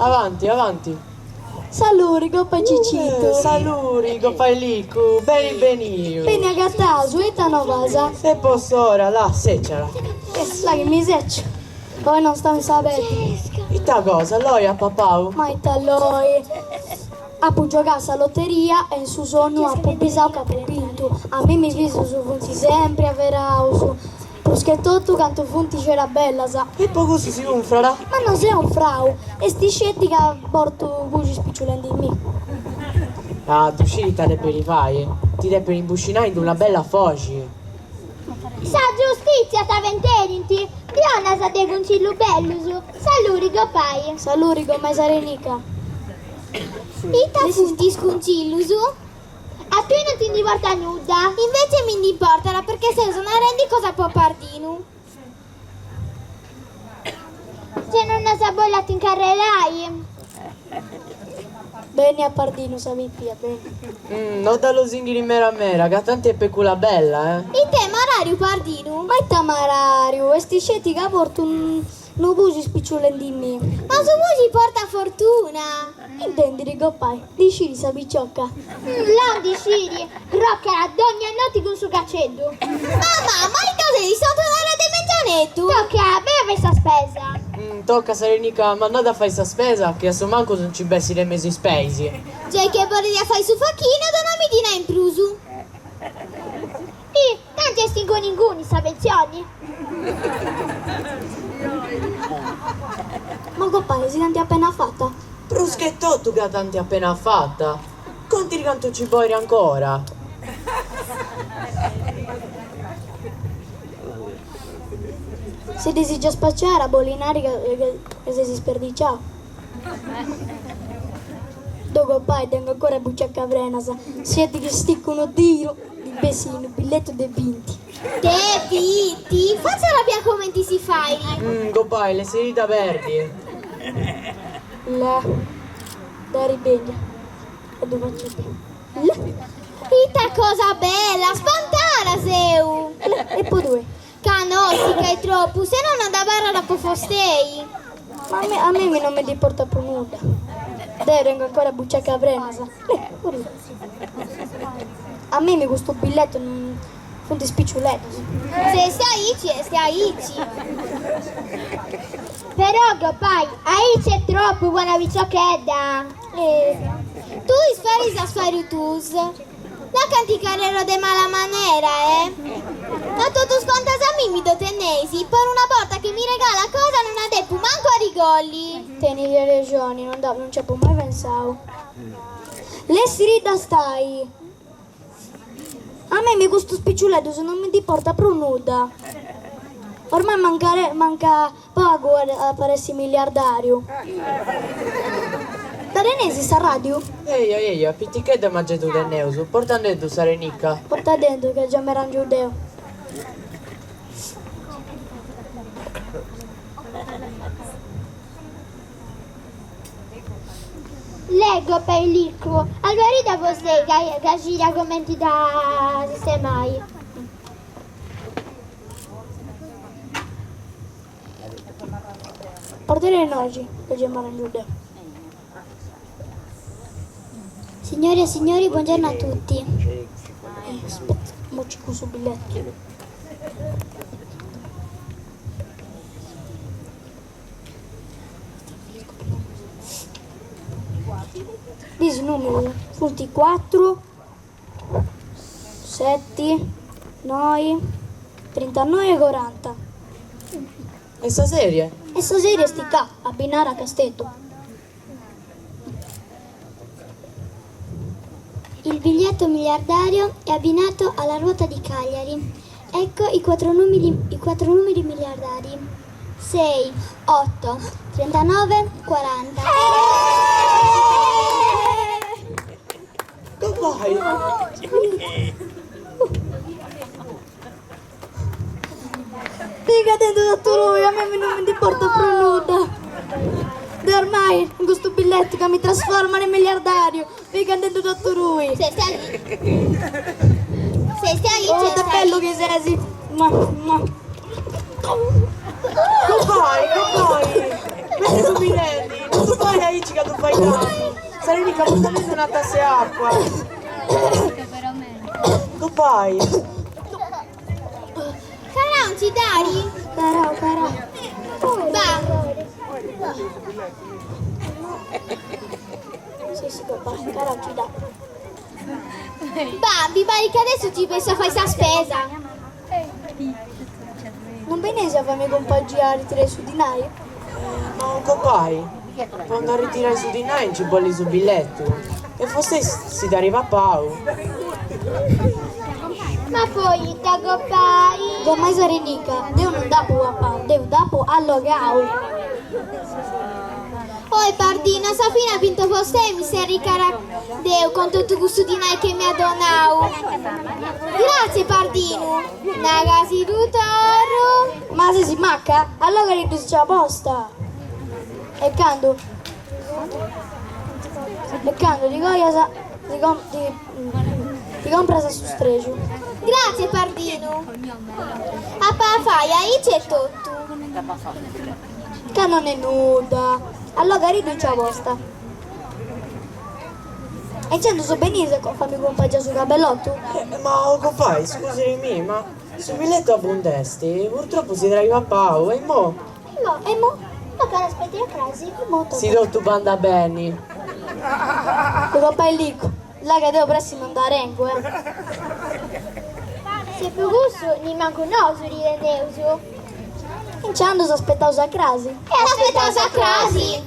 Avanti, avanti. Saluri, gopai Cicitu. Saluri, gopai Licu, beni beniu. Beni agataus, ita novas? E po s'ora, là, secciala. Là chi mi secciu, poi non stau in sa peddi. Ita cosa, loi as papau? Ma ita loi. Apu giogau sa loteria e in su sonnu apu bisau ca apu bintu. A mimi is bisus funt sempri averaus. Prus che totu candu funt sceras bellas. E po cussu si unfrat? Ma no seu unfrau, est sceti ca portu puxis spiciulendimì. Ah, ddu sciri ita depiri fai? Ti depiri imbuscinai in d'una bella foxi. Sa giustizia t'aventerint, ndi 'onas de cuncillus bellus, saluri gopai. Saluri gomai Sarenica. Ita funt is cuncillus? A tui non ti ndi importat nudda. Invece mi ndi importat perché seus narendi cosa po Pardinu. Ge non as a bolli a t'incarrerai? Beni a Pardinu sa pipia, beni. No dda losinghiri mera mera, ca tanti est pecula bella, eh. It'est marariu Pardinu? Ma ita marariu, est sceti ca portu unu puxi spiciulendimì. Ma su puxi portat fortuna! Intendiri, gopai, ndi sciri sa picioca. Là ndi sciri, croccat dogna noti cun su caceddu. Mama, ma ita seis, sa de mengianeddu? Tocca, beni a fai sa spesa. Tocca Sarenica, ma andada a fai sa spesa, chi a su mancus nci bessit de mesu is peis. Giai chi bolit a fai su facchinu, donami dinai in prus. Ih, tanti est inguni inguni sa pensioni. Ma gopai, si dd'ant appena fata? Prus che totu ca dd'ant appena fata. Contiri cantu nci boiri ancora. Si ddis già spaciara, bolit nai ca ses isperdiciau. Deu gopai tengu ancora buciaca prenas, sceti chi sticu unu tiru ndi bessit unu billetu de binti. De binti? Fatzara bia comenti si fait. Gopai, lessididda perdi. La, dari benia e ddu fatzu bia. La. Ita cosa bella, spantara seu! La, e po tui? Ca nossi, ca est tropu, se no non dd'abarrat po fostei. Ma a me, a mimi non mi ndi importat prus nudda. Deu tengu ancora buciaca prenas. A mimi custu billetu funt spiciuleddus. Se est aici, est aici. Però, gopai, aici est tropu po una piciochedda. Tui faris afarius tuus. La ca t'incarrero de mala manera, eh? Ma totus contas a mimi ddu teneis, po una borta chi mi regalat cosa non dda depu mancu arregolli. Tenis arrexoni, non dda, non nci apu mai pensau. Lessiridda stai! A mimi custus piciuleddus non mi ndi importat prus nudda. Ormai mancare, mancat pagu a essi miliardariu. Dda teneis sa radiu? Eia, eia, pitichedda ma ge ddu teneus, portandeddu Sarenica. Portadeddu ca già m'arrangiu deu. Lè gopai Licu, alberida fostei ca scit comenti dda sistemai. Portadedda innoxi ca gei m'arrangiu deu. Signore e signori, buongiorno a tutti. Aspetta, mo circu su billettu. Is numerus funt cuatru, seti, noi, trintanoi e coranta. E sa serie? E sa serie est ca, abbinara a Casteddu. Il biglietto miliardario è abbinato alla ruota di Cagliari. Ecco i quattro numeri, i quattro numeri miliardari. 6, 8, 39, 40. Gopai! Piga dentro da lui, a me non mi importa prus nudda. Deu ormai, cun custu billetu ca mi trasforma in miliardario. Mica andendu totu rui. Ses Ses aici Oh, ita bellu chi ses. Mua, mua. Gopai, gopai! Beni su bidendi, non ddu fai aici ca ddu fai dannu. S'arenica portamindi una tassa 'e acua. Gopai! Carau nci dd'ari? Carau, carau. Ba. Si, si, gopai, carau nci dd'at. Ba, mi parit ca adesso ci pensu a fai sa spesa. Non beneis a faimi cumpangia a ritirai su dinai? Ma gopai, po andai a ritirai su dinai nci bolit su billetu e fostei si dd'ari papau. Ma poita gopai? Gomai s'arenica, deu non dd'apu papau, deu dd'apu allogau. Oi Pardinu, a sa fini at bintu fostei mi s'erricara deu cun totu cussu dinai chi mi at donau. Grazie Pardinu, naga si ddu torru. Ma sesi macca? Allogari ddu si aposta. E candu e candu ti coias ti ti compras su strexu. Grazie Pardinu. Apa a fai aici e totu. Ca non est nudda. Allogari ddu aposta. E intzandus benis a faimi cumpangia su gabellottu? Ma o gopai, scusiri-mì, ma su billetu abund'est, purtroppu si dd'ari papau e immo? E immo? Tocat a aspetai a crasi, immo tocat. Si totu bandat beni. O gopai Licu, là ca deo pressi non dda tengu, eh. Si est po cussu, nimancu nosu ddi teneus. Intzandus aspetaus a crasi. E aspetaus a crasi!